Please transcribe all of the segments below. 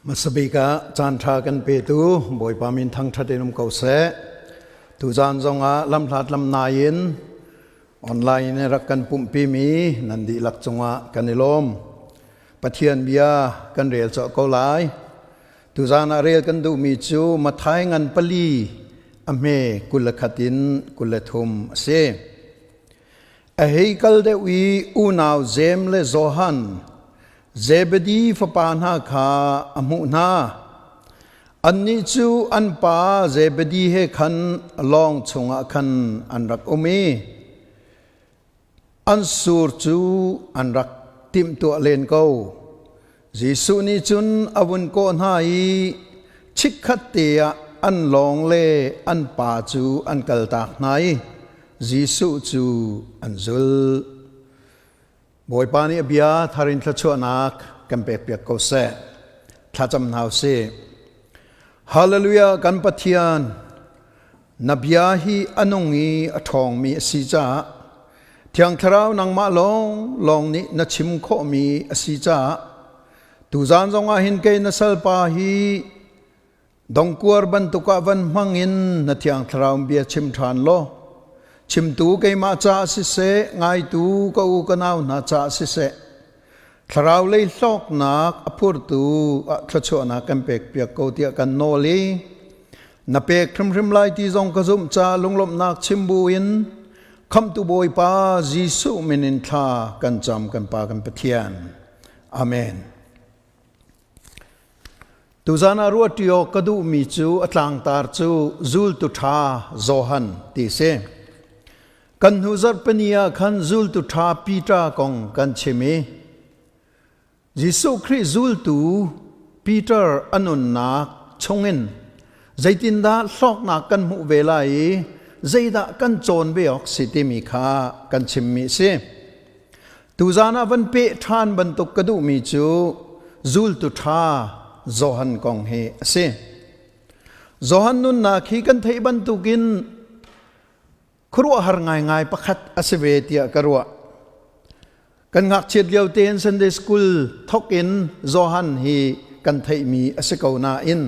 Hmasabik ah caanṭha kan petu Bawipa min thangṭhat in um ko seh. Tuzaan zongah lamhlat lamnai in online in rak kan pumhpimi nan dihlak cungah kan i lawm. Pathian bia kan rel cawh ko lai. Tuzaan ah rel kan duhmi cu Matthai ngan pali a hme 21 in 23 a si. A hei kal deuh i unau Jeim le Johan, Zebedi fapa hna kha a hmuh hna. Annih cu an pa Zebedi he khan lawng chungah khan an rak um i an sur cu an rak timhtuah len ko. Jesuh nih cun a vun kawh hna i chikkhat te ah an lawng le an pa cu an kaltak hna i Jesuh cu an zulh. Bawipa nih a bia thar in thluachuahnak kan pekpiak ko seh. Thlacam hna u sih. Hallelujah kan Pathian, na bia hi a nung i a ṭhawngmi a si caah Thiang Thlarau nangmah lawng lawng nih na chim khawhmi a si caah tuzaan zongah hin kei na salpa hi dongkuar bantuk ah van hmang in na Thiang Thlarau bia chim ṭhan law chimtu keimah caah siseh ngaitu ka u ka nau hna caah siseh thlarau lei hlawknak a phurtu ah thluachuahnak kan pek piak ko tiah kan nawl i na pek hrimhrim lai ti zong ka zumh ca lunglawmhnak chim bu in khamtu Bawipa Jesuh min in thla kan cam kan Pa kan Pathian. Amen. Tuzan ah ruahṭi awk ka duhmi cu a tlangtar cu zultu ṭha Johan ti si. Kan hnu zarhpini ah khan zultu ṭha Peter kong kan chim i Jesuh Khrih zultu Peter a nunnak chungin zeitindah hlawknak kan hmuh ve lai i zeidah kan cawn ve awk si timi kha kan chimmi a si. Tuzaan ah van peh ṭhan bantuk ka duhmi cu zultu ṭha Johan kong hi a si. Johan nunnak hi kan theih bantukin khuaruahhar ngaingai pakhat a si ve tiah ka ruah. Kan ngakchiat lio tein Sunday school thok in Johan hi kan theihmi a si ko nain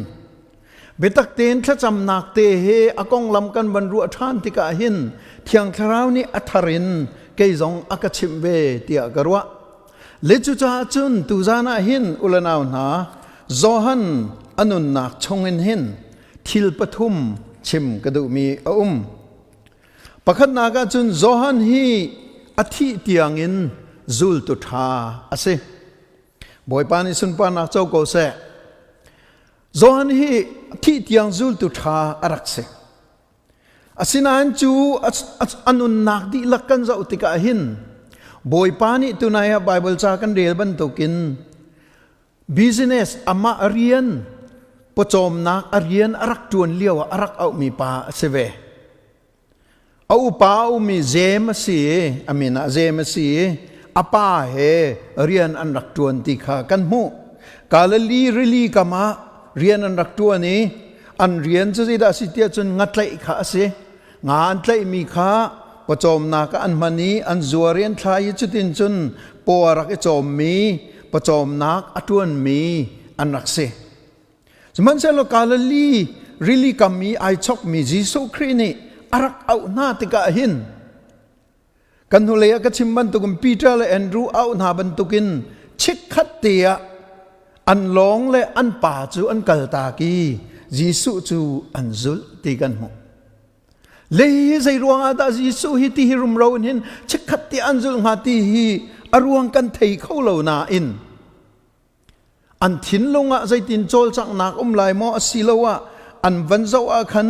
biatak tein thlacamnak te he a konglam kan van ruah ṭhan tikah hin Thiang Thlarau nih a thar in kei zong a ka chimh ve tiah ka ruah. Le cucaah cun tuzaan ah hin ulanau hna Johan a nunnak chungin hin thil pathum chim ka duhmi a um. Pakhatnak ah cun Johan hi a thih tiangin zultu ṭha a si. Bawipa nih sunparnak co ko seh. Johan hi thih tiang zultu ṭha a rak si. Asinain cu a nunnak dihlak kan zoh tikah hin Bawipa nih tunai ah Bible ca kan rel bantukin business amah rian pawcawmnak a rian a rak ṭuan lio ah a rak auhmi pa a si ve. A upa a ummi Jeim a si i a min ah Jeim a si i a pa he rian an rak ṭuan ti kha kan hmuh. Galilee rili kam ah rian an rak ṭuan i an rian cu zeidah a si tiah cun ngatlaih kha a si. Nga an tlaihmi kha pawcawmnak ah an hman i an zuar i an thla i cutin cun paw a rak i cawmmi pawcawmnak a ṭuanmi an rak si. Sihmanhsehlaw Galilee rili kam i ai chokmi Jesuh Khrih nih a rak auh hna tikah hin kan hnulei ah ka chim bantukin Peter le Andrew auh hna bantukin chikkhat te ah an lawng le an pa cu an kaltak i Jesuh cu an zulh ti kan hmuh. Lei hi zei ruangah dah Jesuh hi ti hi rumro in hin chikkhat te an zulh hnga ti hi a ruang kan thei kho lo nain An thinlung ah zeitin cawlcanghnak um lai maw asiloah an van zoh ah khan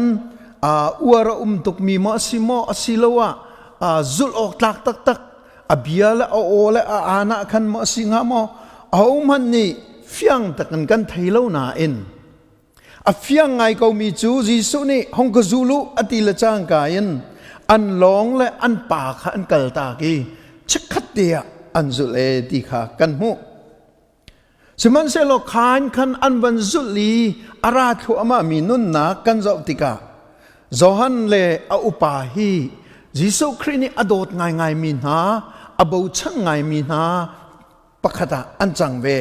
uar a um tukmi maw a si maw asiloah zulh awk tlak taktak a bia le a aw le a aan ah khan maw a si hnga maw ahohmanh nih fiang takin kan thei lo nain a fiang ngai komi cu Jesuh nih hong ka zul u a ti le cangka in an lawng le an pa kha an kaltak i chikkhat te ah an zulh e ti kha kan hmuh. Sihmanhsehlaw khan khan an van zulh i a ra thluahmahmi nunnak kan zoh tikah Johan le a upa hi Jesuh Khrih nih a dawt ngaingaimi hna, a bochan ngaimi hna pakhat ah an cang ve.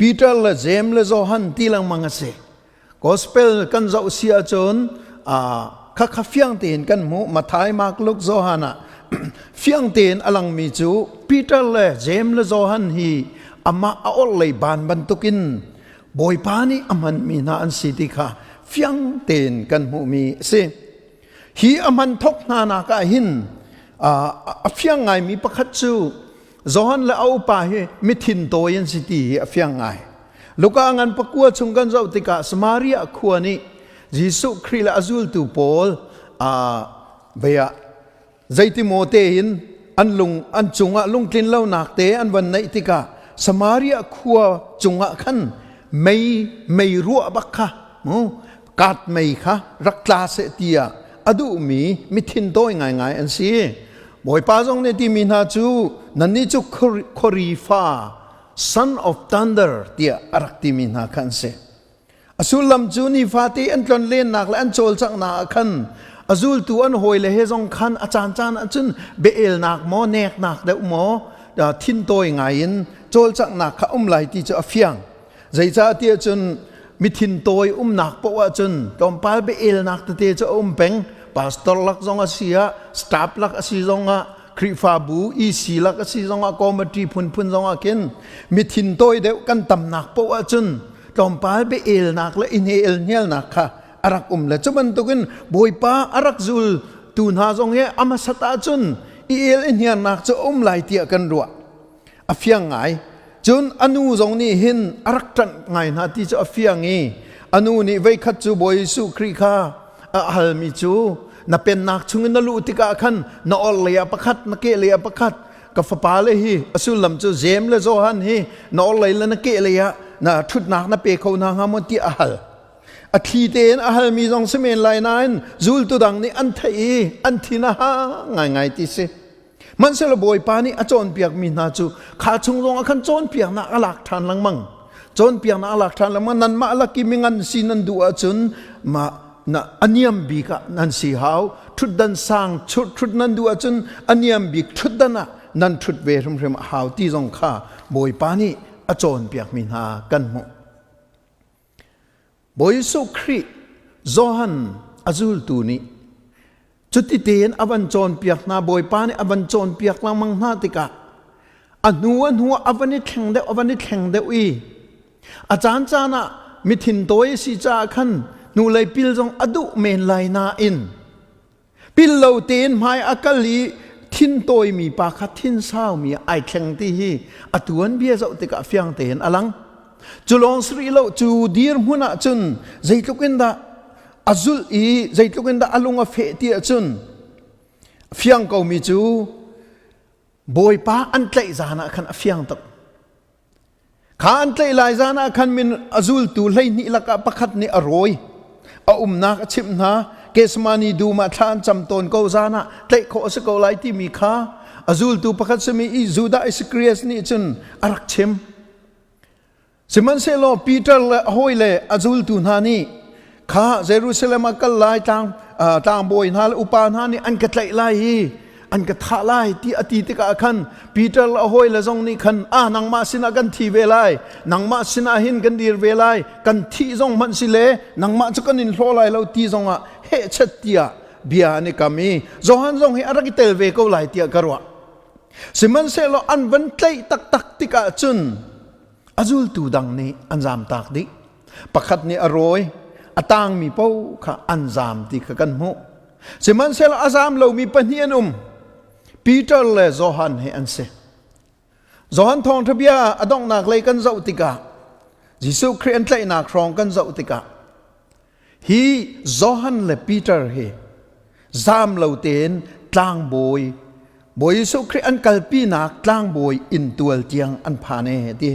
Peter le Jeim le Johan ti lengmang a si. Gospel kan zoh si ahcun khakha fiang tein kan hmuh. Matthai, Mark, Luke, Johan ah fiang tein a langmi cu Peter le Jeim le Johan hi amah a orhlei ban bantukin Bawipa nih a hmanmi hna an si ti kha fiang tein kan hmuhmi a si. Hi a hman thok hna nak ah hin a fiang ngaimi pakhat cu Johan le a upa hi mithin tawi an si ti hi a fiang ngai. Luka ngan pakua chung kan zoh tikah Samaria khua nih Jesuh Khrih le a zultu pawl bia zeiti maw tein an lung an cungah lungtlin lonak te an van neih tikah Samaria khua cungah khan mei mei ruah bak kha mu kat mei kha rak tla seh tiah a duhmi mithin tawi ngaingai an si. Bawipa zong nih timi hna cu nannih cu khuari fa son of thunder tiah a rak timi hna kha an si. A sullam cu nifate an tlonlennak le an cawlcanghnak ah khan a zultu an hawile he zong khan a caancaan ahcun bia-elnak maw neknak deuh maw thintawi ngai in cawlcanghnak kha um lai ti cu a fiang. Zeicah tiah cun mithin tawi umnak paoh ahcun tlawmpal bia-elnak tete cu a um peng. Pastor lak zong a si ah, staff lak a si zong ah, Khrihfabu EC lak a si zong ah, committee phunphun zong ah khin mithin tawi deuh kan tamnak paoh ahcun tlawmpal bia-elnak le i hne-el-hnialnak kha a rak um le cu bantukin Bawipa a rak zul tu hna zong hi a hmasat ahcun i el i hniarnak cu a um lai tiah kan ruah. A fiang ngai. Cun a nu zong nih hin a rak ṭanh ngai hna ti cu a fiang i a nu nih voikhat cu Bawi Jesuh Khrih kha a halmi cu na pennak chungin na luh tikah khan na orhlei ah pakhat na kehlei ah pakhat ka fapa le hi a sullam cu Jeim le Johan hi na orhlei le na kehlei ah na ṭhutnak na pe kho hna hnga maw tiah a hal. A thli tein a halmi zong si men lai nain zultu dang nih an theih i an thin a ha ngaingai ti si. Hmanhsehlaw Bawipa nih a cawnpiakmi hna cu kha chung zong ah khan cawnpiaknak a lak ṭhan lengmang. Cawnpiaknak a lak ṭhan lengmang. Nanmah lak i mingan si nan duh ahcun mah na a niam bik ah nan si hau. Ṭhutdan sang ṭhut nan duh ahcun a niam bik ṭhutdan ah nan ṭhut ve hrimhrim a hau ti zong kha Bawipa nih a cawnpiakmi hna kan hmuh. Bawi Jesuh Khrih Johan a zultu nih cuti tein a van cawnpiak hna Bawipa nih a van cawnpiak lengmang hna tikah a hnu a hnu a van i thleng deuh a van i thleng deuh i a caan caan ah mithin tawi a si caah khan hnulei pil zong a duh men lai nain Pil lo tein hmai a kal i thin tawimi pa kha thin saumi ai thleng ti hi a tuanbia zoh tikah fiang tein a lang. Cu lawng si rih lo cu dirhmun ah cun zeitluk in dah a zulh i zeitluk in dah a lung a feh ti ahcun fiang komi cu Bawipa an tlaih zan ah khan a fiang tuk. Kha an tlaih lai zan ah khan min a zultu 12 lakah pakhat nih a rawi. A umnak a chimh hna. Gethsemane dum ah thla an cam tawn ko zan ah tlaih khawh a si ko lai timi kha a zultu pakhat simi Judah Iskariot nih cun a rak chim. Sihmanhsehlaw Peter le a hawile a zultu hna nih kha Jerusalem ah kal lai tlang tlangbawi hna le upa hna nih an ka tlaih lai i an ka thah lai ti a ti tikah khan Peter le a hawile zong nih khan ah nangmah sinah kan thi ve lai nangmah sinah hin kan dir ve lai kan thih zong hmanh si le nangmah cu kan in hlaw lai lo ti zongah hehchet tiah bia an i kam i Johan zong hi a rak i tel ve ko lai tiah ka ruah. Sihmanhsehlaw an van tlaih taktak tikah cun a zultu dang nih an zamtak dih. Pakhat nih a rawi, a tangmi paoh kha an zam ti kha kan hmuh. Sihmanhsehlaw a zam lomi pahnih an um. Peter le Johan he an si. Johan thawngṭha bia a donghnak lei kan zoh tikah Jesuh Khrih an tlaihnak hrawng kan zoh tikah Hi Johan le Peter hi zaam lo tein tlangbawi Bawi Jesuh Khrih an kalpinak tlangbawi inntual tiang an phan e ti.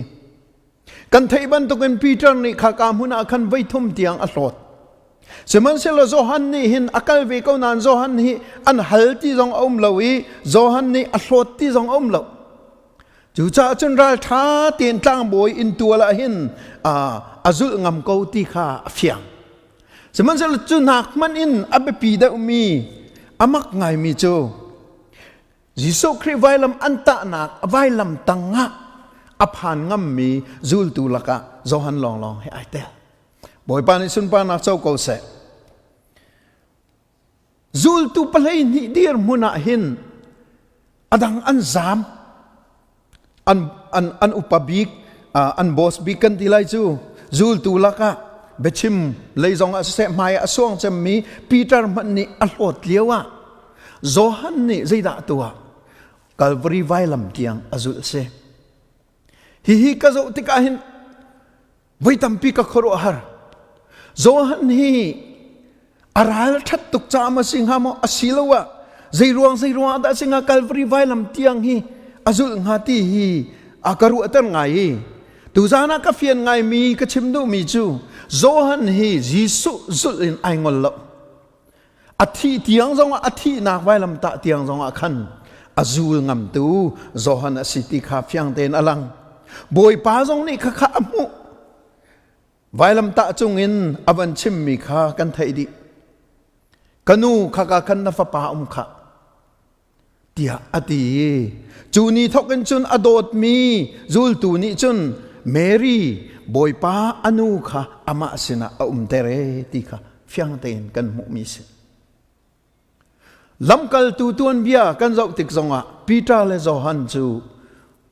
Kan theih bantukin Peter nih khaka hmun ah khan voithum tiang a hlawt. Sihmanhsehlaw Johan nih hin a kal ve ko nain Johan hi an hal ti zong a um lo i Johan nih a hlawt ti zong a um lo. Cucaah cun ralṭha tein tlangbawi inntual ah hin a zulh ngam ko ti kha a fiang. Sihmanhsehlaw cu hnak hmanh in a biapi deuhmi a mak ngaimi cu Jesuh Khrih vailam an tahnak vailam tangah A phan ngammi zultu lakah Johan lawnglawng he ai tel. Bawipa nih sunparnak co ko seh. Zultu 12 dirhmun ah hin a dang an zaam. An upa bik, an boss bik kan ti lai cu, zultu lakah biachim lei zong ah siseh hmai ah a suang cemmi Peter hmanh nih a hlawt lio ah Johan nih zeidah tuah? Calvary vailam tiang a zulh si. Hihi ka zoh tikah hin voi tampi ka khuaruahhar. Johan hi a ral ṭhat tuk caah ma si hnga maw asiloah zeiruang zeiruang ah dah si hnga Calvary vailam tiang hi a zulh hnga ti hi a ka ruahter ngai i tuzaan ah ka fian ngaimi ka chim duhmi cu Johan hi Jesuh zulh in ai ngol lo. A thih tiang zongah a thihnak vailamtah tiang zongah khan a zul ngamtu Johan a si ti kha fiang tein a lang. Bawipa zong nih khakha a hmuh. Vailamtah cungin a van chimmi kha kan theih dih. Ka nu khaka khan na fapa um khah tiah a ti. Cu ni thawk in cun a dawtmi zultu nih cun Mary Bawipa a nu kha amah sinah a umter e ti kha fiang tein kan hmuhmi si. Lamkaltu tuanbia kan zoh tik zongah Peter le Johan cu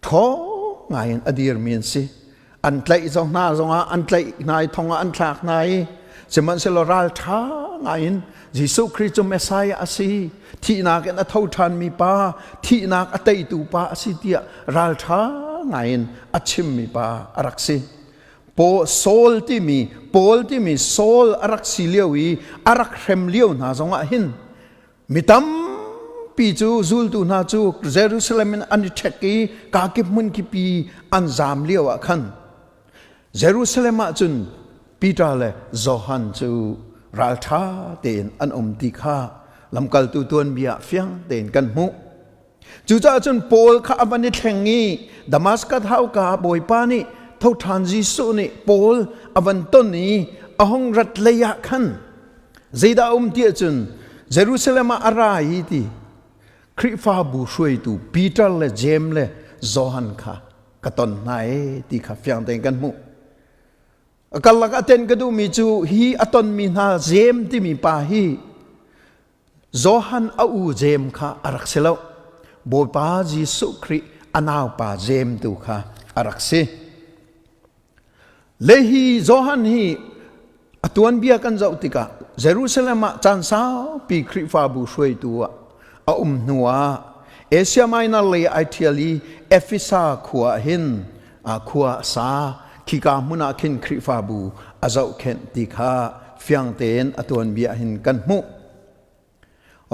ṭhawng ngaiin a dirmi an si. An tlaih zong hna zongah an tlaih hna i thong ah an thlak hna i sihmanhsehlaw ralṭha ngaiin Jesuh Khrih cu Messiah a si, thihnak in a tho ṭhanmi pa, thihnak a teitu pa a si tiah ralṭha ngaiin a chimmi pa a rak si. Saul timi Paul timi Saul a rak si lio i a rak hrem lio hna zongah hin Mi tampi cu zultu hna cu Jerusalem in an i ṭhek i kakip hmunkipi an zaam lio ah khan Jerusalem ah cun Peter le Johan cu ralṭha tein an um ti kha lamkaltu tuanbia ah fiang tein kan hmuh. Cucaah cun Paul kha a van i thleng i Damaskas hauka ah Bawipa nih thoṭhan Jesuh nih Paul a van ton i a hung rat lei ah khan zeidah a um ti ahcun Jerusalem ah a ra i ti Khrihfabu hruaitu Peter le Jeim le Johan kha ka ton hna e ti kha fiang tein kan hmuh. A karlak ah ten ka duhmi cu hi a tonmi hna Jeim timi pa hi Johan a u Jeim kha a rak si lo. Bawipa Jesuh Khrih a naupa Jeim tu kha a rak si. Le hi Johan hi a tuanbia kan zoh tikah Jerusalem ah caan saupi Khrihfabu hruaitu ah a um hnu ah Asia Minor lei ai ṭhial i Efesa khua ah hin khua a sa. Khika hmun ah khin Khrihfabu a zohkhenh ti kha fiang tein a tuanbia hin kan hmuh.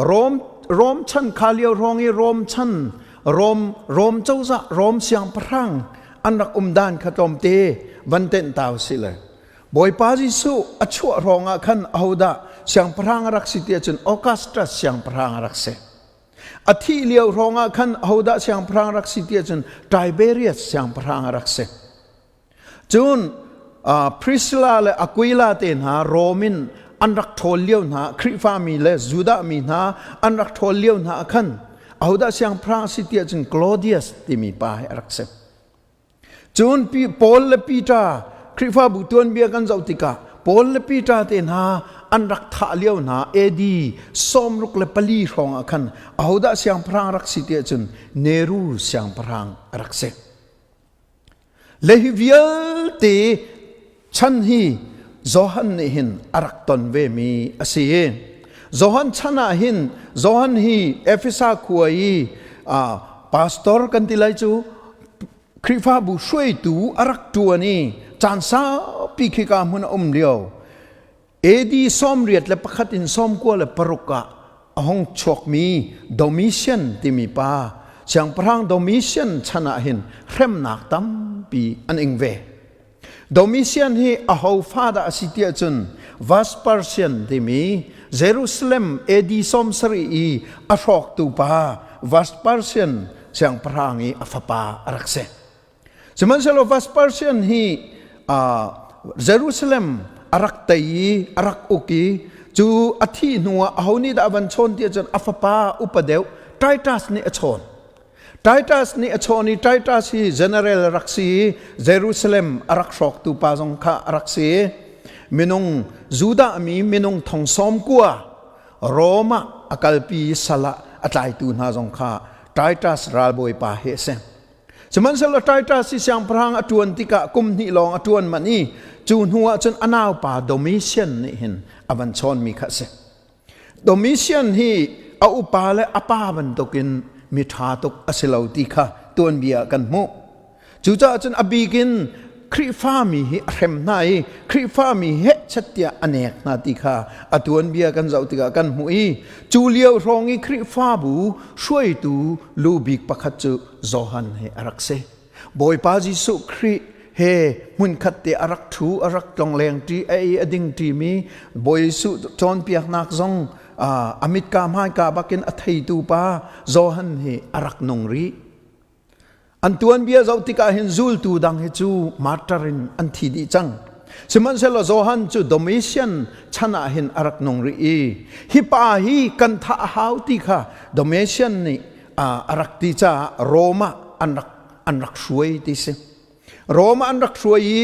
Rom Rom chan kha lio hrawng i Rom chan Rom Rom cozah Rom siangpahrang an rak um dan kha tlawmte van tenh tau si le Bawipa Jesuh a chuah hrawng ah khan ahodah siangpahrang a rak si ti ahcun Augustus siangpahrang a rak si. A thih lio hrawng ah khan ahodah siangpahrang rak si ti ahcun Tiberius siangpahrang a rak si. Cun Priscilla le Aquila te hna Rom in an rak ṭhawl lio hna Khrihfami le Judah mi hna an rak ṭhawl lio hna ah khan ahodah siangpahrang a si ti ahcun Claudius timi pa hi a rak si. Cun Paul le Peter Khrihfabu tuanbia kan zoh tikah Paul le Peter te hna an rak thah lio hna AD 64 hrawng ah khan ahodah siangpahrang rak si ti ahcun Nero siangpahrang a rak si. Le hi vialte chan hi Johan nih hin a rak ton vemi a si. Johan chan ah hin Johan hi Efesa khua i pastor kan ti lai cu Khrihfabu hruaitu a rak ṭuan i caan saupi khika hmun a um lio AD 81 in 96 ah a hung chuakmi Domitian timi pa siangpahrang Domitian chan ah hin hremnak tampi an ing ve. Domitian hi aho fa dah a si tiah cun Vespasian timi Jerusalem AD 70 i a hrawktu pa Vespasian siangpahrang i a fapa a rak si. Sihmanhsehlaw Vespasian hi Jerusalem a rak tei i a rak uk i cu a thih hnu ah aho nih dah a van chawn tiah cun a fapa upa deuh Titus nih a chawn. Titus nih a chawn i Titus hi general rak si i Jerusalem a rak hrawktu pa zong kha a rak si. Minung Judah mi minung thong sawm kua Rome ah a kalpi i sal ah a tlaitu hna zong kha Titus ralbawi pa hi a si. Sihmanhsehlaw Titus hi siangpahrang a ṭuan tikah kum hnih lawng a ṭuan manh i cu hnu ah cun a naupa Domitian nih hin a van chawnmi kha a si. Domitian hi a upa le a pa bantukin mi ṭha tuk a si lo ti kha tuanbia ah kan hmuh. Cucaah cun a bik in Khrihfami hi a hrem hna i Khrihfami hehchet tiah a nek hna ti kha a tuanbia kan zoh tikah kan hmuh i cu lio hrawng i Khrihfabu hruaitu lu bik pakhat cu Johan hi a rak si. Bawipa Jesuh Khrih he hmunkhat te a rak ṭhu, a rak tlongleng ṭi, a ei a ding ṭimi Bawi Jesuh cawnpiaknak zong a mitka hmaika bakin a theitu pa Johan hi a rak nung rih. An tuanbia zoh tikah hin zultu dang hi cu martyr in an thi dih cang. Sihmanhsehlaw Johan cu Domitian chan ah hin a rak nung rih i hi pa hi kan thah a hau ti kha Domitian nih a rak ti caah Rome ah an rak an rak hruai ti si. Rome ah an rak hruai i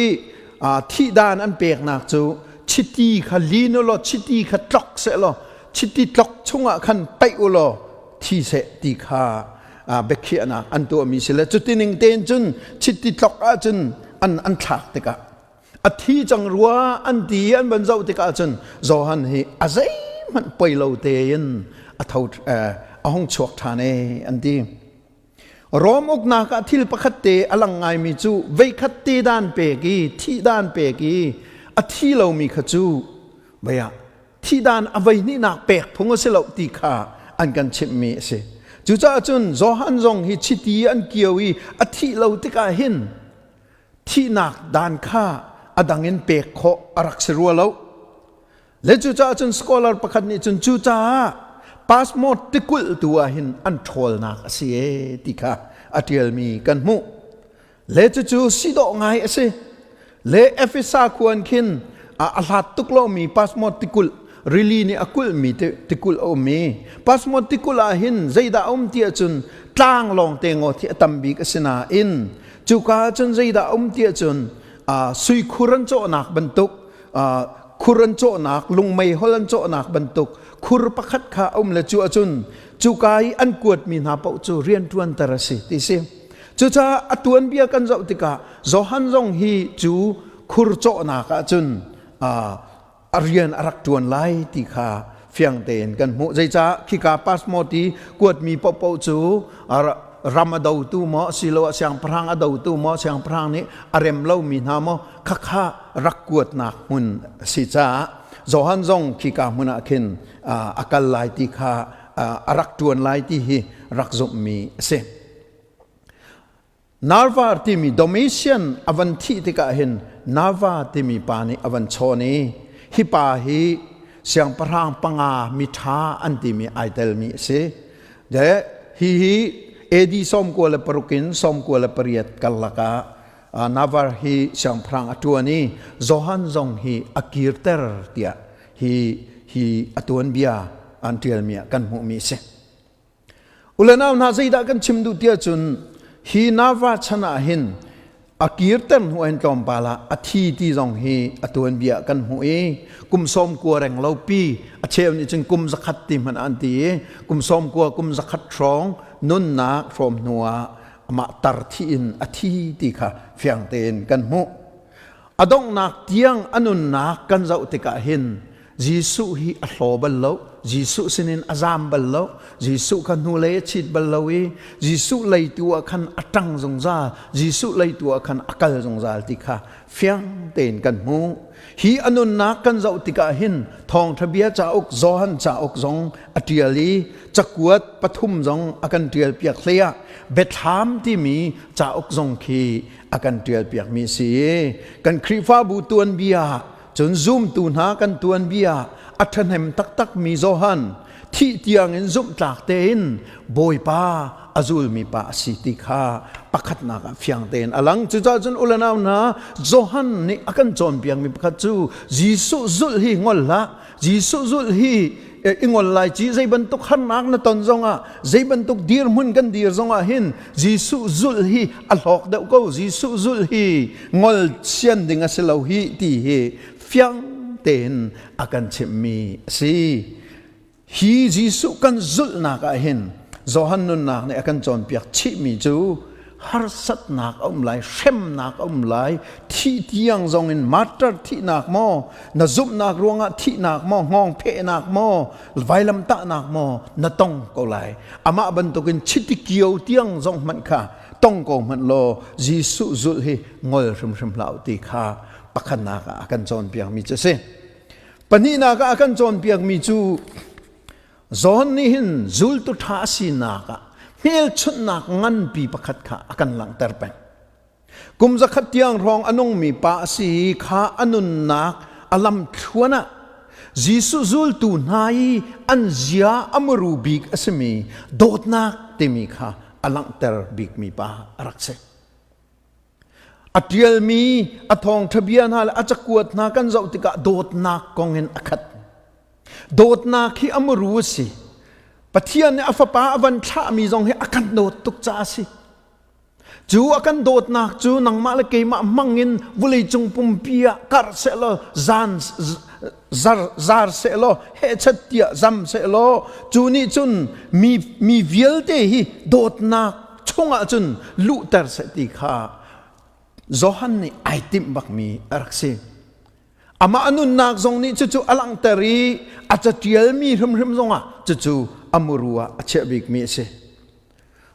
thihdan an peknak cu chiti kha lin u law chiti kha tlok seh law chiti tlok chungah khan paih u law thi seh ti kha biakhiahnak an tuahmi si le cutining tein cun chiti tlok ahcun an an thlak tikah a thi cang rua an ti an van zoh tikah cun Johan hi a zeihmanh poi lo tein a tho a hung chuak ṭhan e an ti. Rom uknak ah thil pakhat te a lang ngaimi cu veikhat te dan pek i thih dan pek i a thi lomi kha cu vei ah thihdan a voi hnihnak pek phung a si lo ti kha an kan chimhmi a si. Cucaah cun Johan zong hi chiti an kio i a thih lo tikah hin thihnak dan kha a dang in pek khawh a rak si rua lo. Le cucaah cun scholar pakhat nih cun cucaah passport tikulh tu ah hin an ṭhawlnak a si e ti kha a ṭialmi kan hmuh. Le cucu si dawh ngai a si. Le Efesa khua in khin a hlat tuk lomi passport tikulh rili nih a kulhmi tikulh a um i passport tikulh ah hin zeidah a um ti ahcun tlang lawng te ngawt hi a tam bik a si nain cuka ahcun zeidah a um ti ahcun sui khur an cawhnak bantuk khur an cawhnak lungmeihol an cawhnak bantuk khur pakhat kha a um le cu ahcun cuka i an kuatmi hna paoh cu rianṭuanter a si ti si. Cucaah a tuanbia kan zoh tikah Johan zong hi cu khur cawhnak ahcun a rian a rak ṭuan lai ti kha fiang tein kan hmuh. Zeicah khika passport i kuatmi paohpaoh cu ram a dotu maw asiloah siangpahrang a dotu maw siangpahrang nih a rem lomi hna maw khakha rak kuatnak hmun a si caah Johan zong khika hmun ah khin a kal lai ti kha a rak ṭuan lai ti hi rak zumhmi a si. Narvar timi Domitian a van thih tikah hin Narva timi pa nih a van chawn i hi pa hi siangpahrang panga miṭha an timi ai telmi a si. De hi hi AD 96 in 98 karlak ah Navar hi siangpahrang a ṭuan i Johan zong hi a kirter tiah hi hi a tuanbia an ṭialmi ah kan hmuhmi a si. Ulenau hna zeidah kan chim duh tiah cun hi Nava chan ah hin a kirter hnu hin tlawmpal ah a thi ti zong hi a tuanbia kan hmuh i kum sawm kua reng lo pi a cheu nih cun kum zakhat ti hmanh an ti i kum sawm kua kum zakhat hrawng nunnak hrawm hnu ah amah tar thi in a thi ti kha fiang tein kan hmuh. A donghnak tiang a nunnak kan zoh tikah hin Jesuh hi a hlaw bal lo Jesuh sinin a zam bal lo Jesuh kha hnulei a chit bal lo i Jesuh leitu ah khan a ṭang zungzal Jesuh leitu ah khan a kal zungzal ti kha fiang tein kan hmuh hi a nunnak kan zoh tikah hin thawngṭha bia cauk Johan cauk zong a ṭial i cakuat pathum zong a kan ṭial piak hlei ah Biathlam timi cauk zong khi a kan ṭial piakmi a si kan Khrihfabu tuanbia Cun zumtu hna kan tuanbia a ṭhahnem taktakmi Johan thih tiangin zumhtlak tein Bawipa a zulmi pa a si ti kha pakhatnak ah fiang tein a lang. Cucaah cun u le nau hna, Johan nih a kan cawnpiakmi pakhat cu Jesuh zulh hi ngol hlah, Jesuh zulh hi i ngol lai ci. Zei bantuk harnak na ton zongah, zei bantuk dirhmun kan dir zongah hin Jesuh zulh hi a hlawk deuh ko. Jesuh zulh hi ngol sian ding a si lo hi ti hi fiang tein a kan chimhmi a si. Hi Jesuh kan zulhnak ah hin Johan nunnak nih a kan cawnpiak chihmi cu harsatnak a um lai, hremnak a um lai, thih tiang zong in martyr thihnak maw, na zumhnak ruangah thihnak maw, hngawng phehnak maw, vailamtahnak maw na tong ko lai. Amah bantukin chiti kio tiang zong hmanh kha tong ko hmanh law Jesuh zulh hi ngol hrimhrim hlah ti kha pakhatnak ah a kan cawnpiakmi cu a si. Pahnihnak ah a kan cawnpiakmi cu John nih hin zultu ṭha a sinak ah hmelchunhnak nganpi pakhat kha a kan langhter peng. Kum zakhat tiang hrawng a nungmi pa a si i kha a nunnak a lamthluan ah Jesuh zultu hna i an zia a muru bik a simi dawtnak timi kha a langhter bikmi pa a rak si. A ṭialmi a thawngṭha bia hna le a cakuat hna kan zoh tikah dawtnak kong in a khat. Dawtnak hi a muru a si. Pathian nih a fapa a van thlahmi zong hi a kan dawt tuk caah a si. Cu a kan dawtnak cu nangmah le keimah hmang in vawleicung pumpi ah karh sehlaw zan zar zar sehlaw hehchat tiah zam sehlaw cu nih cun mi mi vialte hi dawtnak chungah cun luhter seh ti kha Johan nih ai timh bakmi a rak si. Amah a nunnak zong nih cucu a langhter i a caṭialmi hrimhrim zongah cucu a muru ah a chiah bikmi a si.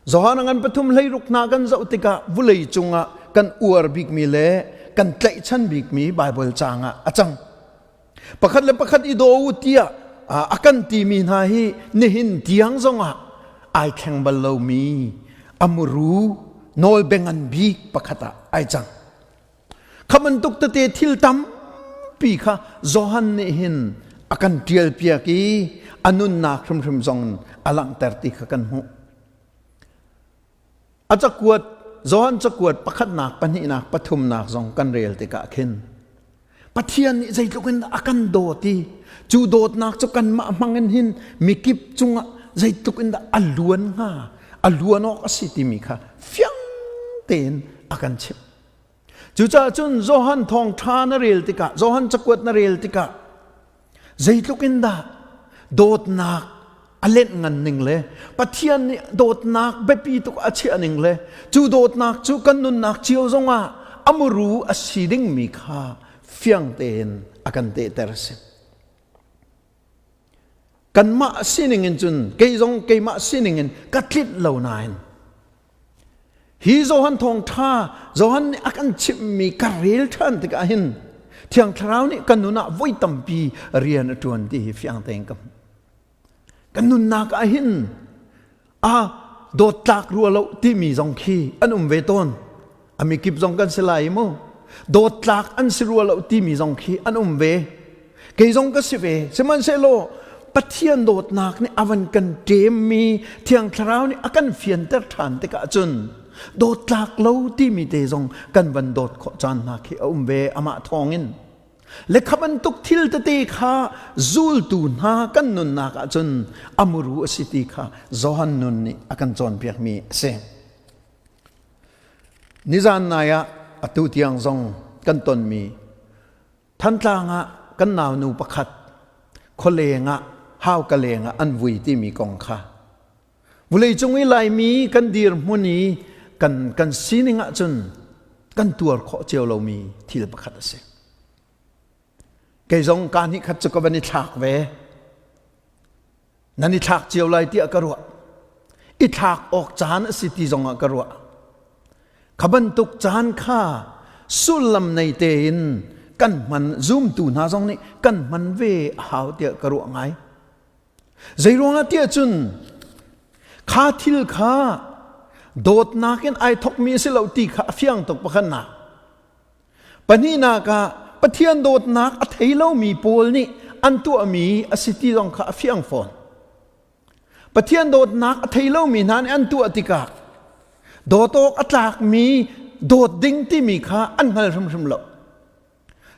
Johan a ngan pathum hleiruk hna kan zoh tikah vulei cungah kan uar bikmi le kan tlaihchan bikmi Baibal caang ah a cang. Pakhat le pakhat i daw u tiah a kan timi hna hi nihin tiang zongah ai thleng bal lomi a muru nawlbia ngan bik pakhat ah ai cang. Kha bantuk tete thil tampi kha Johan nih hin a kan ṭialpiak i a nunnak hrimhrim zong a langhter ti kha kan hmuh. A cakuat Johan cakuat pakhatnak, pahnihnak, pathumnak zong kan rel tikah khin Pathian nih zeitluk in a kan dawt i cu dawtnak cu kanmah hmang in hin mikip cungah zeitluk in dah a luan hnga, a luan awk a si timi kha fiang tein a kan chimh. Cucaah cun Johan thawngṭha na rel tikah, Johan cakuat na rel tikah zeitluk in dah dawtnak a lenh ngan ning le Pathian nih dawtnak biapi tuk a chiah ning le cu dawtnak cu kan nunnak cio zongah a muru a si dingmi kha fiang tein a kan tehter a si. Kanmah sining in cun kei zong keimah sining in ka tlinh lo nain Hi Johan thawngṭha Johan nih a kan chimhmi ka rel ṭhan tikah hin Thiang Thlarau nih kan nun ah voi tampi rian a ṭuan ti hi fiang tein ka hmuh. Kan nunnak ah hin a dawttlak rua lo timi zong khi an um ve tawn. A mikip zong kan si lai mu. Dawttlak an si rua lo timi zong khi an um ve. Kei zong ka si ve. Sihmanhsehlaw Pathian dawtnak nih a van kan ṭemmi Thiang Thlarau nih a kan fianter ṭhan tikah cun dawttlak lo timi te zong kan van dawt khawh caan hna khi a um ve amah thawngin. Le kha bantuk thil tete kha zultu hna kan nunnak ah cun a muru a si ti kha Johan nun nih a kan cawnpiakmi a si. Nizan nai ah atu tiang zong kan tonmi Thantlang ah kan naunu pakhat khualeng ah hauka leng ah an vui timi kong kha vawleicung i Laimi kan dirhmun i kan kan sining ahcun kan tuar khawh cio lomi thil pakhat a si. Kei zong kaa hnih khat cu ka van i thlak ve. Nan i thlak cio lai tiah ka ruah. I thlak awk caan a si ti zongah ka ruah. Kha bantuk caan kha sullam nei tein kan hman zumtu hna zong nih kan hman ve a hau tiah ka ruah ngai. Zeiruangah tiah cun kha thil kha dawtnak in ai thokmi a si lo ti kha a fiang tuk pakhatnak. Pahnihnak ah Pathian dawtnak a thei lomi pawl nih an tuahmi a si ti zong kha a fiang fawn. Pathian dawtnak a thei lomi hna nih an tuah tikah dawt awk a tlakmi dawt ding timi kha an hngal hrimhrim lo.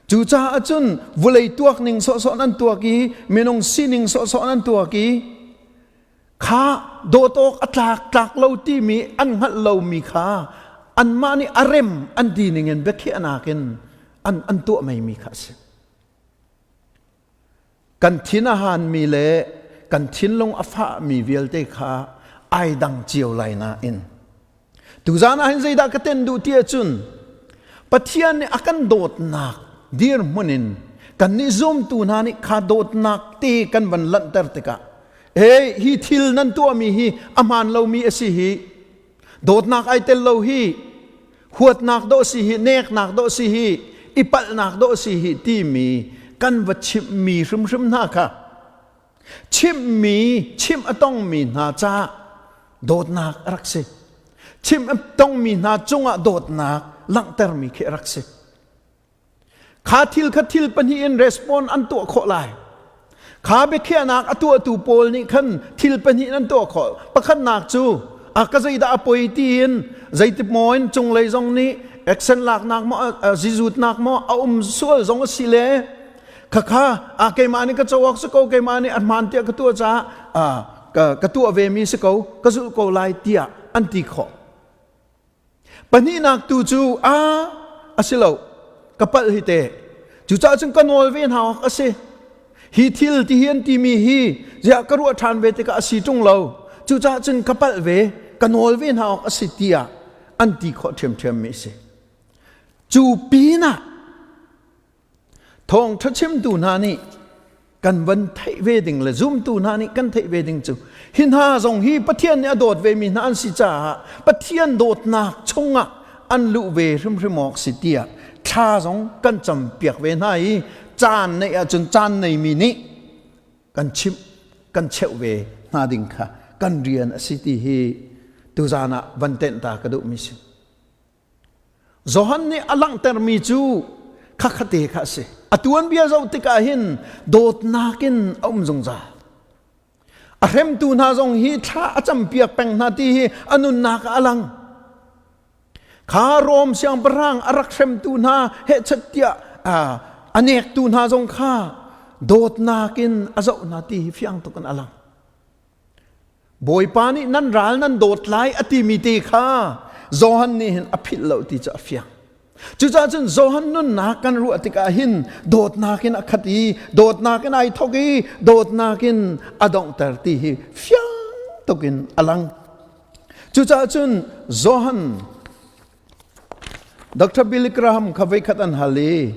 Cucaah cun vulei tuak ning sawhsawh nan tuak i minung sining sawhsawh nan tuak i kha dawt awk a tlak tlak lo timi an hngalh lomi kha anmah nih a rem an ti ning in biakhiahnak in an, an tuah meimi kha a si. Kan thin a hanmi le kan thinlung a fahmi vialte kha ai dang cio lai nain tuzan ah hin zeidah ka ten duh ti ahcun Pathian nih a kan dawtnak dirhmun in kannih zumtu hna nih kha dawtnak te kan van lanhter tikah hey hi thil nan tuahmi hi a hmaan lomi a si hi dawtnak ai tel lo hi huatnak dawh si hi neknak dawh si hi i palhnak dawh si hi timi kan va chimhmi hrimhrim hna kha chimhmi chimh a tongmi hna caah dawtnak a rak si chimh a tongmi hna cungah dawtnak langhtermi khi a rak si Kha thil kha thil pahnih in respond an tuah khawh lai. Kha biakhiahnak a tuahtu pawl nih khan thil pahnih in an tuah khawh. Pakhatnak cu a ka zeidah a poi tiin zeitik maw in cunglei zong nih action laknak maw zizutnak maw a um sual zong a si le khakha a keimah nih ka cawak si ko keimah nih a hmaan tiah ka tuah caah ka, ka tuah ve mi si ko ka zulh ko lai tiah an ti khawh. Pahnihnak tu cu a a si lo ka palh hi te cucaah cun ka nawl ve hna awk a si hi thil ti hi an timi hi ziah ka ruah ṭhan ve tikah a si ṭung lo cucaah cun ka palh ve ka nawl ve hna awk a si tiah an ti khawh ṭhiamṭhiam mi a si cu pinah Thawngṭha chimtu hna nih kan van theih ve ding le zumtu hna nih kan theih ve ding cu hi hna zong hi Pathian nih a dawt ve mi hna an si caah Pathian dawtnak chungah an luh ve hrimhrim awk si tiah thla zong kan cam piak ve hna i caan neih ahcun caan neimi nih kan chimh kan cheuh ve hna ding kha kan rian a si ti hi tuzaan ah van tenh ta ka duhmi si. Johan nih a langhtermi cu khakhate kha a si. A tuanbia zoh tikah hin dawtnak in a um zungzal. A hremtu hna zong hi thla a campiak peng hna ti hi a nunnak ah a lang. Kha Rom siangpahrang a rak hremtu hna hehchat tiah a nektu hna zong kha dawtnak in a zoh hna ti hi fiang tuk in a lang. Bawipa nih nan ral nan dawt lai a timi te kha Johan nih hin a philh lo ti cu a fiang. Cucaah cun Johan nunnak kan ruah tikah hin dawtnak in a khat i dawtnak in ai thawk i dawtnak in a donghter ti hi fiang tuk in a lang. Cucaah cun Johan Dr. Billy Graham kha voikhat an hal i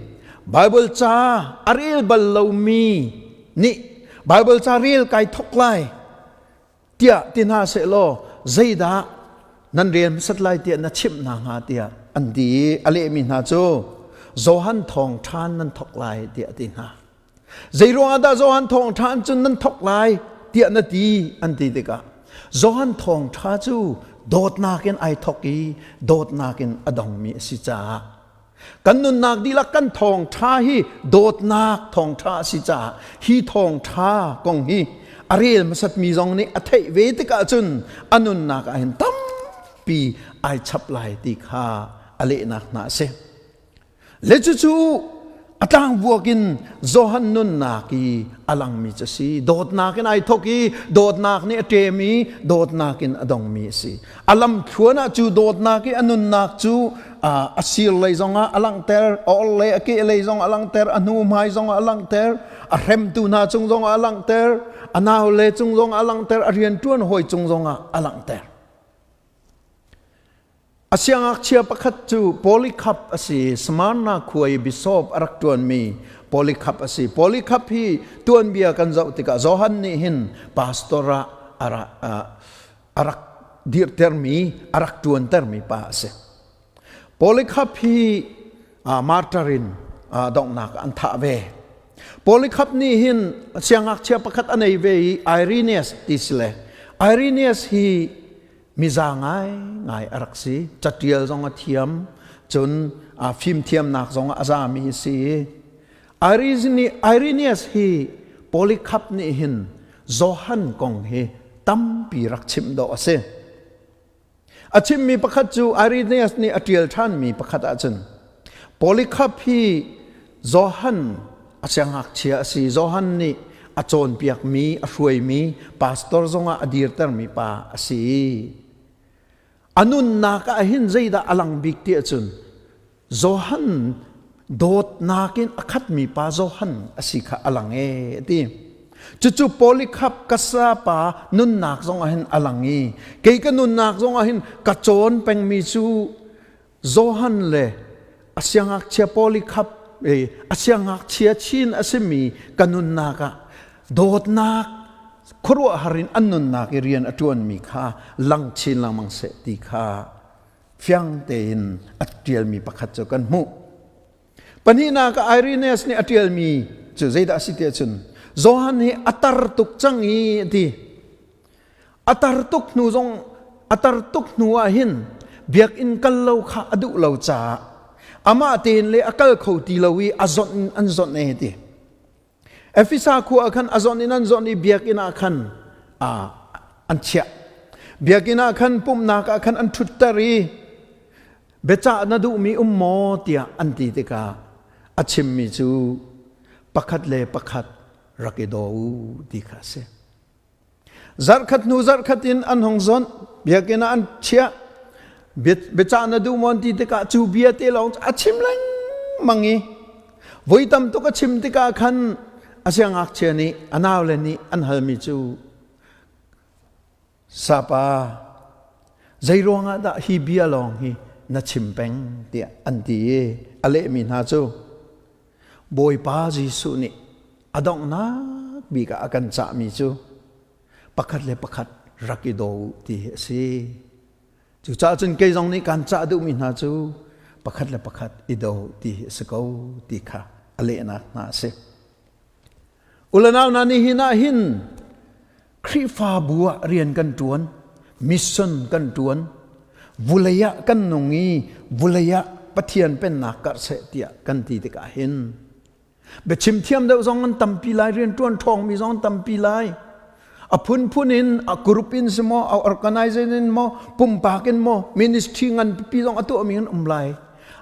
Bible ca a rel bal lomi nih Bible ca rel kai thok lai tiah ti hna seh law zeidah nan rel hmasat lai tiah na chimh hna hnga tiah an ti i a lehmi hna cu Johan thawngṭha nan thok lai tiah a ti hna. Zeiruang ah dah Johan thawngṭha cun nan thok lai tiah na ti an ti tikah Johan thawngṭha cu dawtnak in ai thok i dawtnak in a dongmi a si caah kan nunnak dihlak kan thawngṭha hi dawtnak thawngṭha a si caah hi thawngṭha kong hi a rel hmasatmi zong nih a theih ve tikah cun a nunnak ah hin tampi ai chap lai ti kha a lehnak hna a si. Le cucu a tlangvuak in Johan nunnak i a langmi cu a si. Dawtnak in ai thawk i dawtnak nih a ṭem i dawtnak in a dongmi a si. A lamthluan ah cu dawtnak i a nunnak cu a sir lei zongah a langhter, a or lei a ke lei zong a langhter, a hnu hmai zong a langhter, a hremtu hna cung zong a langhter, a naule cung zong a langhter, a rianṭuan hawi cung zongah a langhter. A siangngakchia pakhat cu Polycarp a si. Smyrna khua i bishop a rak ṭuanmi Polycarp a si. Polycarp hi tuanbia kan zoh tikah Johan nih hin pastor ah a rak dirhtermi, a rak ṭuantermi pa a si. Polycarp hi martyr in donghnak an thah ve. Polycarp nih hin siangngakchia pakhat a nei ve i Irenaeus ti si le Irenaeus hi miza ngaingai a rak si catial zong a thiam cun fimthiamnak zong a zami a si Irenaeus hi Polycarp nih hin Johan kong hi tampi rak chimh dawh a si a chimmi pakhat cu Irenaeus nih a ṭial ṭhanmi pakhat ahcun Polycarp hi Johan a siangngakchia a si. Johan nih a cawnpiakmi, a hruaimi, pastor zongah a dirtermi pa a si. A nunnak ah hin zeidah a lang bik ti ahcun Johan dawtnak in a khatmi pa Johan a si kha a lang e ti. Cucu Polycarp ka sapa nunnak zong ah hin a lang i kei ka nunnak zong ah hin ka cawn pengmi cu Johan le a siangngakchia Polycarp a siangngakchia chin a simi ka nunnak ah dawtnak khuaruahhar in an nunnak i rian a ṭuanmi kha lang chin lengmang seh ti kha fiang tein a ṭialmi pakhat cu kan hmuh. Pahnihnak ah Irenaeus nih a ṭialmi cu zeidah a si tiah cun Johan hi a tar tuk cang i a ti. A tar tuk hnu zong a tar tuk hnu ah hin biakinn kal lo kha a duh lo caah amah tein le a kal kho ti lo i a zawnh in an zawnh e ti. Efesa khua ah khan a zawnh in an zawnh i biakinn ah khan an chiah. Biakinn ah khan pumhnak ah khan an ṭhutter i biacah na duhmi um maw tiah an ti tikah a chimmi cu pakhat le pakhat rak i daw u ti kha a si. Zarhkhat hnu zarhkhat in an hung zawnh, biakinn ah an chiah. Biacah na duh maw an ti tikah cu bia te lawng cu a chim lengmang i voi tam tuk a chim tikah khan a siangngakchia nih a naule nih an halmi cu sapa zei ruangah dah hi bia lawng hi na chim peng tiah an ti i a lehmi hna cu Bawipa Jesuh nih a donghnak bik ah a kan cahmi cu pakhat le pakhat rak i daw u ti hi a si. Cucaah cun kei zong nih kaan cah duhmi hna cu pakhat le pakhat i daw ti hi a si ko ti kha a lehnak hna a si. Ulanau hna nihin ah hin Khrihfabu ah rian kan ṭuan, mission kan ṭuan, vulei ah kan nung i vulei ah Pathian pennak karh seh tiah kan ti tikah hin biachim thiam deuh zong an tampi lai, rianṭuan ṭhawngmi zong an tampi lai. A phunphun in, a group in si maw, a organization in maw, pumpak in maw, ministry ngan pipi zong a tuahmi an um lai.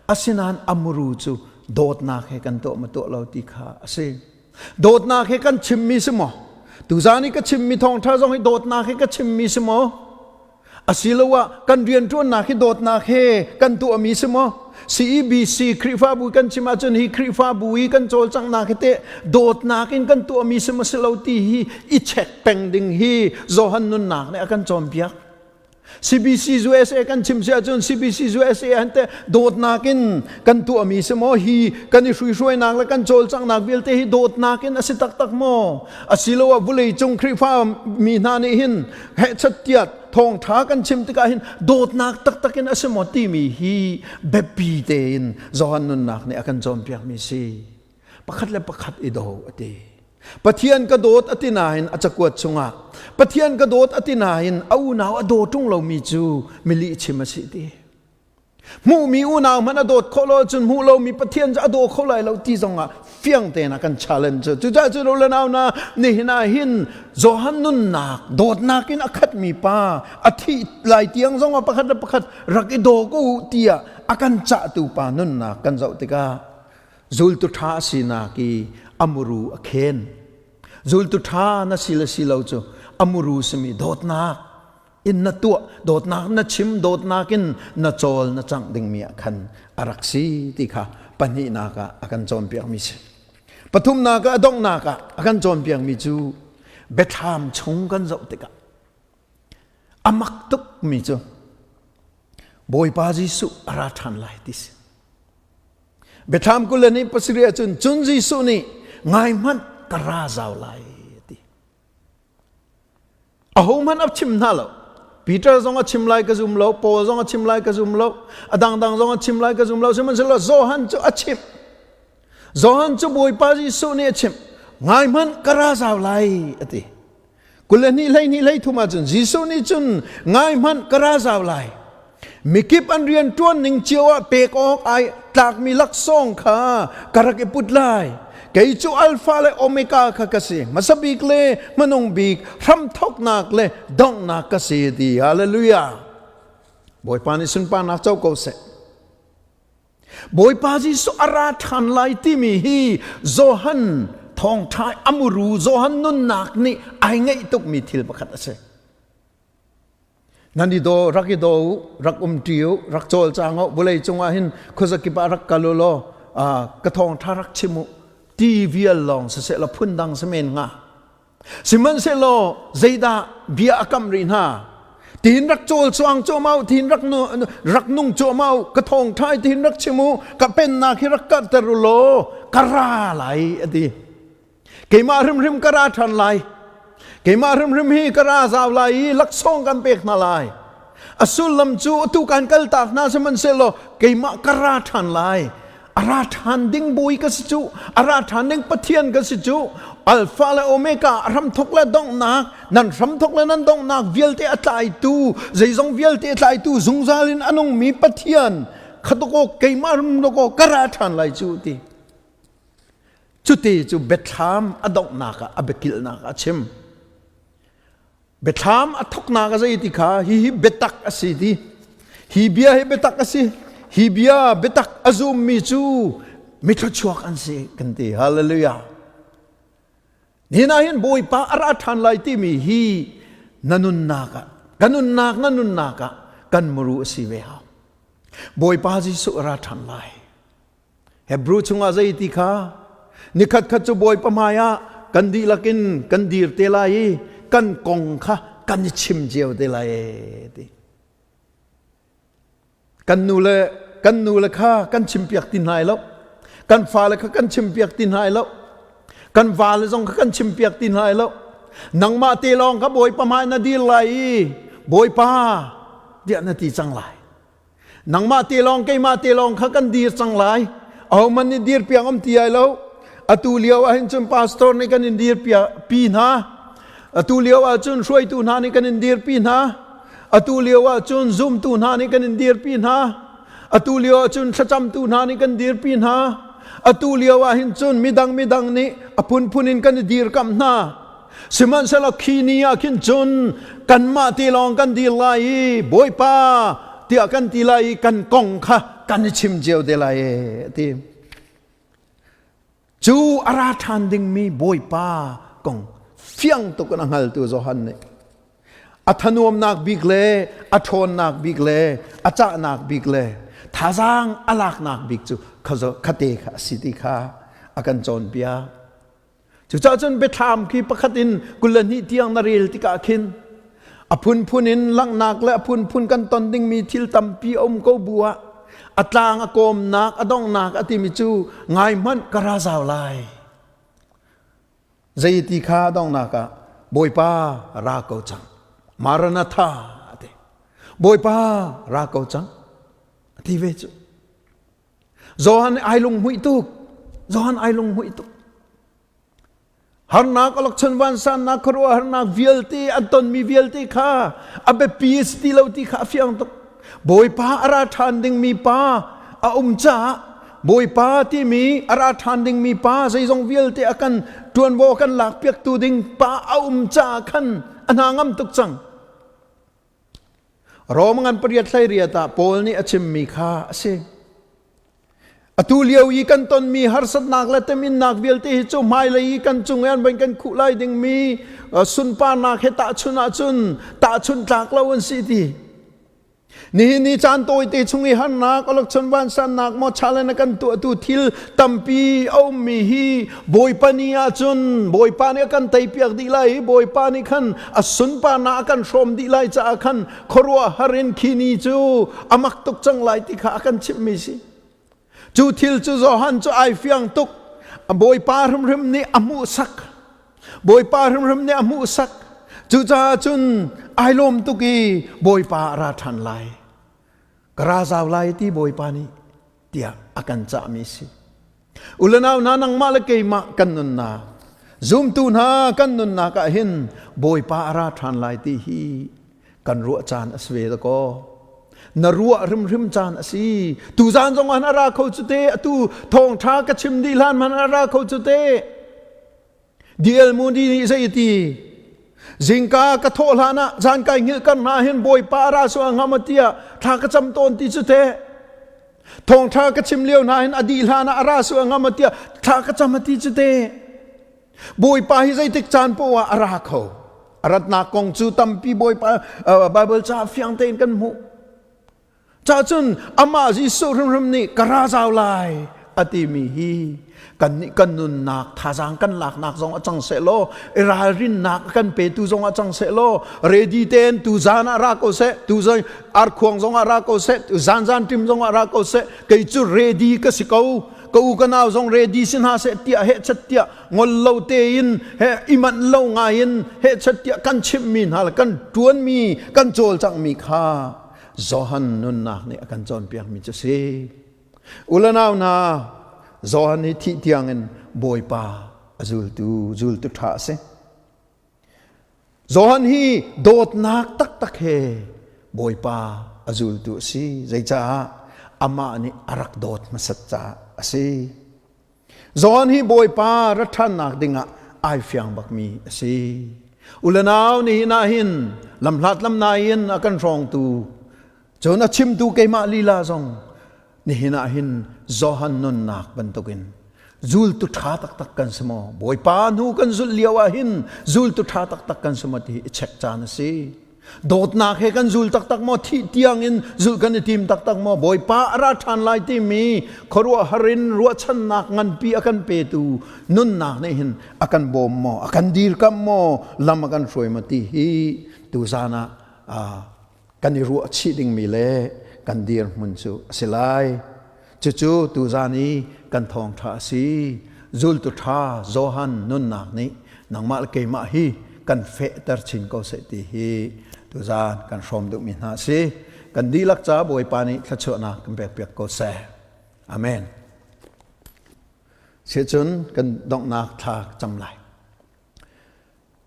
Asinain a muru cu dawtnak he kan tuah ma tuah lo ti kha a si. Dawtnak he kan chimmi si maw? Tuzaan i ka chimmi thawngṭha zong hi dawtnak he ka chimmi si maw? Asiloah kan rianṭuannak hi dawtnak he kan tuahmi si maw? CEBC Khrihfabu kan chim ahcun hi Khrihfabu i kan cawlcanghnak hi teh dawtnak in kan tuahmi si maw si lo ti hi i check peng ding hi Johan nunnak nih a kan cawnpiak. CBC USA kan chim si ahcun CBC USA han te dawtnak in kan tuahmi si maw hi kan i hruihruainak le kan cawlcanghnak vialte hi dawtnak in a si taktak maw asiloah vulei cung Khrihfa mi hna nih hin hehchattiat thawngtha kan chim tikah hin dawtnak taktak in a si maw timi hi biapi tein Johan nunnak nih a kan cawnpiakmi si pakhat le pakhat i do a ti Pathian ka dawt a ti nain a cakuat chungah Pathian ka dawt a ti nain a unau a daw ṭung lomi cu milih chim a si ti. Hmuhmi unau hmanh a dawt khawh lo ahcun hmuh lomi Pathian cu a daw kho lai lo ti zongah fiang tein a kan challenge. Cucaah cu le nau na nihin ah hin Johan nunnak dawtnak in a khatmi pa a thih lai tiang zongah pakhat le pakhat rak i daw ko u tiah a kan cahtu pa nunnak kan zoh tikah Zultu ṭha a sinak i a muru a khen. Zultu ṭha na si le si lo cu a muru simi dawtnak in na tuah, dawtnak na chim, dawtnak in na cawl na cangh dingmi ah khan a rak si ti kha pahnihnak ah a kan cawnpiakmi si. Pathumnak ah a donghnak ah a kan cawnpiakmi cu biathlam chung kan zoh tikah a mak tukmi cu Bawipa Jesuh a ra ṭhan lai ti si. Biathlam 20 le nih pasarih ahcun cun Jesuh nih ngai hmanh ka ra zau lai a ti. Ahohmanh a chim hna lo. Peter zong a chim lai ka zum lo, Paul zong a chim lai ka zum lo, a dangdang zong a chim lai ka zum lo, sihmanhsehlaw Johan cu a chimh. Johan cu Bawipa Jesuh nih a chimh. Ngai hmanh ka ra zau lai a ti. 22 12 13 ahcun Jesuh nih cun ngai hmanh ka ra zau lai mikip an rian ṭuan ning cio ah pek awk ai tlakmi laksawng kha ka rak i put lai kei cu alpha le omega kha ka si hmasa bik le hmanung bik hramthoknak le donghnak ka si ti hallelujah bawipa nih sunparnak co ko seh. Bawipa Jesuh a ra ṭhan lai timi hi Johan thawngṭha a muru Johan nunnak nih ai ngeih tukmi thil pakhat a si. Nan i daw, rak i daw u, rak umṭi u, rak cawlcang u, vawlei cungah hin khuazakip ah rak kal u law ka thawngṭha rak chim u ti vial lawng siseh law phundang si men hnga. Sihmanhsehlaw zeidah bia a kam rih hna? Tiin rak cawl cuang cuahmah u, tiin rak, rak nung cuahmah u, ka thawngṭha i tiin rak chim u, ka pennak hi rak karhter u law ka ra lai a ti. Keimah hrimhrim ka ra ṭhan lai. Keimah hrimhrim hi ka ra zau lai i laksawng kan pek hna lai. A sullam cu atu kan kaltak hna sihmanhsehlaw keimah ka ra ṭhan lai. A ra ṭhan ding bawi ka si cu, a ra ṭhan ding Pathian ka si cu, Alpha le Omega, a hramthok le donghnak, nan hramthok le nan donghnak vialte a tlaitu, zeizong vialte a tlaitu zungzal in a nungmi Pathian, khatoko keimah rum ka ra ṭhan lai cu ti. Cuti cu biathlam a donghnak ah a biakilhnak ah a chim. Biathlam a thawknak a zei ti kha hihi biatak a si ti. Hi bia hi biatak a si. Hi bia biatak a zummi cu mithluachuak an si kan ti. Hallelujah. Nihin ah hin Bawipa a ra ṭhan lai timi hi na nunnak ah ka nunnak na nunnak ah kan muru a si ve hau. Bawipa Jesuh a ra ṭhan lai. Hebrew chungah zei ti kha nikhat khat cu Bawipa hmaiah kan dihlak in kan dir te lai i kan kong kha kan i chim cio te lai ti. Kan nu le kan nu le kha kan chimpiak ti hna lo. Kan fale kha kan chimpiak ti hna lo. Kan vale zong kha kan chimpiak ti hna lo. Nangmah te lawng kha Bawipa hmai na dir lai i Bawipa tiah na ti cang lai. Nangmah te lawng keimah te lawng kha kan dir cang lai. Ahohmanh nih dir piang um ti ai lo. Atu lio ah hin cun pastor nih kan in dir pi hna. Atu lio ah cun hruaitu hna nih kan in dir pi hna. Atu lio ah cun zumtu hna nih kan in dir pi hna. Atu lio ah cun thlacamtu hna nih kan dir pi hna. Atu lio ah hin cun midang midang nih a phunphun in kan i dirkamh hna. Sihmanhsehlaw khi ni ah khin cun kanmah ti lawng kan dir lai i Bawipa tiah kan ti lai i kan kong kha kan i chim cio te lai e ti. Cu a ra ṭhan dingmi Bawipa kong fiang tuk in a hngaltu Johan nih a thanuamnak bik le a ṭhawnnak bik le a cahnak bik le thazaang a laknak bik cu khate kha a si ti kha a kan cawnpiak. Cucaah cun biathlam khi pakhat in 22 tiang na rel tikah khin a phunphun in langhnak le a phunphun kan ton dingmi thil tampi a um ko bu ah a tlang a kawmnak a donghnak a timi cu ngai hmanh ka ra zau lai. Zei ti kha donghnak ah Bawipa ra ko cang. Maranatha a ti. Bawipa ra ko cang. A ti ve cu. Johan ai lunghmuih tuk. Johan ai lunghmuih tuk. Harnak alokchan vansannak khuaruahharnak vialte an tonmi vialte kha a biapi a si ti lo ti kha a fiang tuk. Bawipa a ra ṭhan dingmi pa a um caah Bawipa timi a ra ṭhan dingmi pa zeizong vialte a kan ṭuanvo kan lakpiaktu ding pa a um caah khan a hna ngam tuk cang. Rom ngan pariat hlei riat ah Paul nih a chimmi kha a si. Atu lio i kan tonmi harsatnak le teminnak vialte hi cu hmailei i kan cung i an van kan khuh lai dingmi sunparnak he tahchun ahcun tahchunh tlak lo an si ti. Nihin ni caan tawite chung i harnak, awlokchon vansannak maw challenge a kan tuahtu thil tampi a ummi hi Bawipa ni ahcun Bawipa nih a kan teipiak dih lai i Bawipa nih khan a sunparnak a kan hrawm dih lai caah khan khuaruahhar in khi ni cu a mak tuk cang lai ti kha a kan chimhmi si. Cu thil cu Johan cu ai fiang tuk. Bawipa hrimhrim nih a hmuhsak. Bawipa hrimhrim nih a hmuhsak. Cucaah cun ai lawm tuk i Bawipa a ra ṭhan lai. Ka ra zau lai ti Bawipa nih tiah a kan cahmi si. Ulenau hna nangmah le keimah kan nunnak zumtu hna kan nunnak ah hin Bawipa a ra ṭhan lai ti hi kan ruah caan a si ve dakaw. Na ruah hrimhrim caan a si. Tuzaan zong ah a ra kho cu te, atu thawngṭha ka chim dih hlan hmanh a ra kho cu te. D.L. Moody nih zei ti? Zingka ka thawh hlan ah zan kai hngilh kar hna hin Bawipa a ra sual hnga maw tiah thla ka cam tawn ti cu te. Thawngṭha ka chim lio hna hin a dih hlan ah a ra su a ngam a tiah thla ka cam a ti cu te. Bawipa hi zeitik caan poah ah a ra kho. A ratnak kong cu tampi Bawipa Bible ca fiang tein kan hmuh. Ca cun amah Jesuh hrimhrim nih ka ra zau lai a timi hi kan nih kan nunnak thazaang kan laknak zong a cang seh law ralrinnak kan petu zong a cang seh law ready tein tu zan ah ra ko seh tu zan arkhuang zong ah ra ko seh tu zan zan tim zong ah ra ko seh kei cu ready ka si ko ka u ka nau zong ready si hna seh tiah heh chat tiah ngol lo tein he i manh lo ngai in heh chat tiah kan chimhmi hna le kan ṭuanmi kan cawlcanghmi kha Johan nunnak nih a kan cawnpiakmi cu si. Ulanau hna, Johan hi thih tiangin Bawipa a zultu, zultu ṭha a si. Johan hi dawtnak taktak he Bawipa a zultu a si. Zeicah amah nih a rak dawt hmasat caah a si. Johan hi Bawipa rat ṭhannak dingah ai fiang bakmi a si. Ulanau nihin ah hin lamhlat lamnai in a kan hrawngtu cun a chimtu keimah lila zong nihin ah hin Johan nunnak bantukin zultu ṭha taktak kan si maw? Bawipa hnu kan zulh lio ah hin zultu ṭha taktak kan si maw ti hi i check caan a si. Dawtnak he kan zul taktak maw? Thih tiangin zulh kan i tim taktak maw? Bawipa a ra ṭhan lai timi khuaruahhar in ruahchannak nganpi a kan petu nunnak nih hin a kan bawm maw? A kan dirkamh maw? Lam a kan hruai maw ti hi tuzan ah kan i ruah chih dingmi le kan dirhmun cu a si lai. Cucu tuzan i kan thawngṭha a si. Zultu ṭha Johan nunnak nih nangmah le keimah hi kan fehter chin ko seh ti hi tuzan kan hrawm duhmi hna a si. Kan dihlak ca Bawipa nih thluachuahnak kan pekpiak ko seh. Amen. Sicun kan donghnak thla cam lai.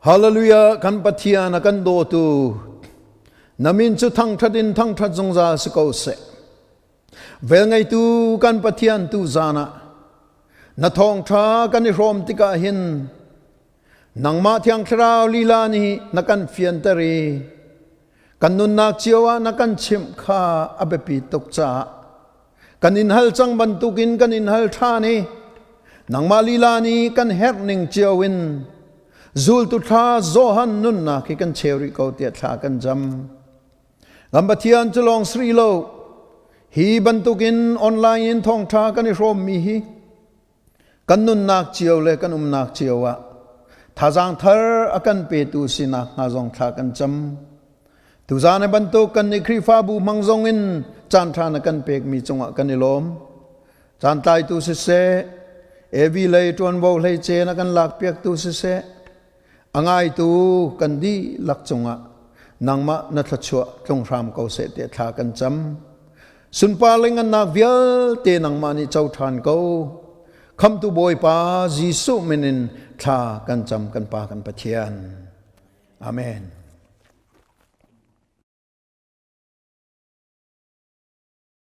Hallelujah kan Pathian a kan dawtu na min cu thangṭhat in thangṭhat zungzal si ko seh. Velngeitu kan Pathian tu zan ah na thawngṭha kan i hrawm tikah hin nangmah Thiang Thlarau lila nih na kan fianter i kan nunnak cio ah na kan chimh kha a biapi tuk caah kan in hal cang bantukin kan in hal ṭhan i nangmah lila nih kan herh ning cio in zultu thla Johan nunnak hi kan cheu rih ko tiah thla kan cam. Kan Pathian cu lawng sri lo hi bantukin online in thawngṭha kan i hrawmmi hi kan nunnak cio le kan umnak cio ah thazaang thar a kan petu sinak hnga zong thla kan cam. Tuzaan bantuk kan nih Khrihfabu hmang zong in caanṭha na kan pekmi cungah kan i lawm. Caan tlaitu siseh, AV lei ṭuanvo hleice na kan lakpiaktu siseh, A ngaitu kan dihlak cungah nangmah na thluachuah tlung hram ko seh tiah thla kan cam. Sunpar le ngannak vialte nangmah nih co ṭhan ko. Khamhtu Bawipa Jesuh min in thla kan cam kan Pa kan Pathian. Amen.